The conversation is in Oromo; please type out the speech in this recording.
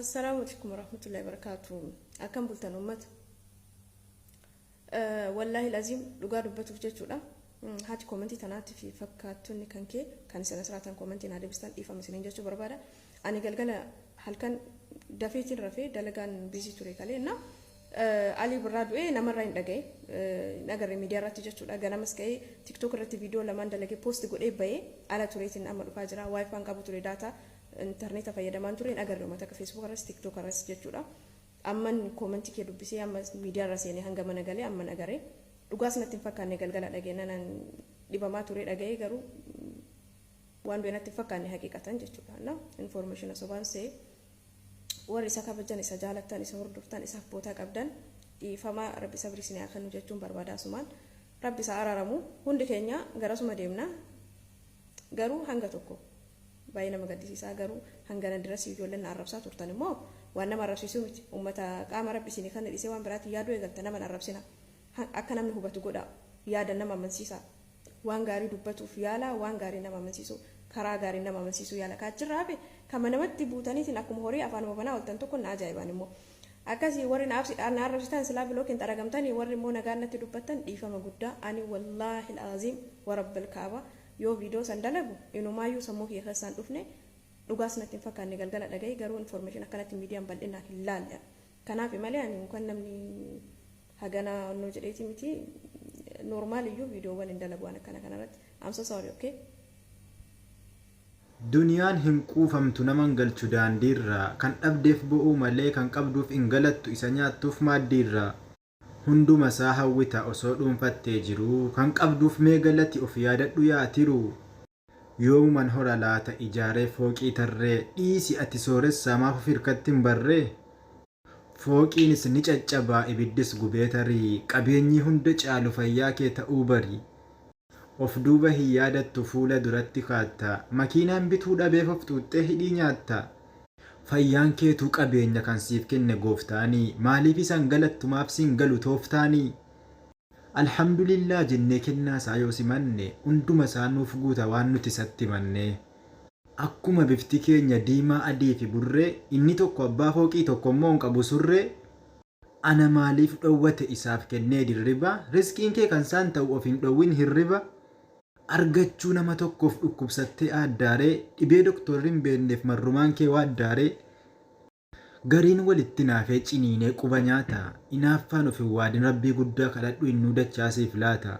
Assalaamu alaikum warahmatullahi wabarakaatu. Akkam bultan uummata? Wallaahi laziim dhugaa dubbatuuf jechuudha. Haati koomentii tanaatii fi fakkaattonni kan kee kan isin asirraatan koomentii naa deebistan dhiifama isiniin jechuu barbaada. Ani galgala halkan dafeetiin rafee dalagaan biizii ture kalee na Alii Birraa du'ee namarraa hin dhagaye hin agarre miidiyaa irratti jechuudha. Ganamas ka'ee TikTok irratti viidiyoo lamaan dalagee poost godhee bahee ala tureetiin amma dhufaa jira. Waayifaan qabu ture daataa intarneeta fayyadamaan ture hin agarre uummata akka Facebook irras TikTok irras jechuudha. Amman koomentii kee dubbisee amma miidiyaa irra seenee hanga mana galee amman agaree dhugaas natti hin fakkaanne galgala dhageenna nan dhibamaa ture dhaga'ee garuu waan du'e natti hin fakkaanne haqiiqatan jechuudha. Na information sobaan see warri isa kabajan isa jaalattan isa hordoftan isaaf bootaa qabdan dhiifama rabbi sabrii isin haa kennu jechuun barbaada. Asumaan rabbi isa araaramu, hundi keenya garasuma deemna. Garuu hanga tokko baay'ee nama gaddisiisaa, garuu hangana dirasii ijoolleen na arrabsaa turtan immoo waan nama arrabsiisuu miti. Ummata qaama rabbi isinii kana dhiisee waan biraatiin yaaduu eegalta. Nama hin arrabsina, akka namni hubatu godha, yaada nama amansiisa, waan gaarii dubbatuuf yaala, waan gaarii nama amansiisu, karaa gaarii nama amansiisuu yaala. Kaachirraa hafe kama namatti buutaniitiin akkuma horii afaanuma banaa ooltan tokko na ajaa'ibaan immoo akkasii warri na arrabsitan silaa bilookiin xaragamtanii, warri immoo nagaan natti dubbattan dhiifama guddaa. Ani wallaahi alaaziim warabbal kaaba yoo viidiyoo san dalagu inumaayyuu sammuu kiyya keessaan dhufne, dhugaas natti hin fakkaanne galgala dhagaye. Garuu information akkanatti miidiyaan bal'inaan hin laalle, kanaaf malee ani kan namni hagana onnoo jedheeti miti. Normal iyyuu viidiyoowwan hin dalagu waan akkana kanarratti. I'm so sorry, okay. Duniyaan hin quufamtu, naman galchu daandiirraa. Kan dhabdeef bo'uu malee kan qabduuf hin galattu isa nyaattuuf maaddiirraa. Hunduma isaa hawwita osoo dhuunfattee jiruu. Kan qabduuf mee galati of yaadadhu yaa tiruu. Yoomuman hora laata ijaaree fooqii tarree? Dhiisi ati sooressaa maaf of hirkatti hin barree? Fooqiinis ni caccabaa ibiddis gubee tarii. Qabeenyii hunda caalu fayyaa kee ta'uu bari. Of duuba hin yaadattu fuula duratti kaatta. Makiinaan bituu dhabeef of xuuxxee hidhii nyaatta. Fayyaan keetuu qabeenya kan siif kenne gooftaanii. Maaliif isan galattu maaf siin galu tooftaanii? Alhamdulillah jennee kennaa isaa yoo simanne, hunduma isaa nuuf guuta waan nuti isatti himanne. Akkuma bifti keenya diimaa adii fi burree, inni tokko abbaa fooqii tokko immoo hin qabu surree. Ana maaliif dhowwate isaaf kennee dirriba? Rizqiin kee kan isaan ta'u of hin dhowwin hirriba. Argachuu nama tokkoof dhukkubsattee aaddaaree? Dhibee doktorri hin beekneef marrumaan kee waaddaaree? Gariin walitti hinaafee ciniinee quba nyaata. Hinaaffaan of hin waadin, Rabbii guddaa kadhadhu, innuu dachaa siif laata.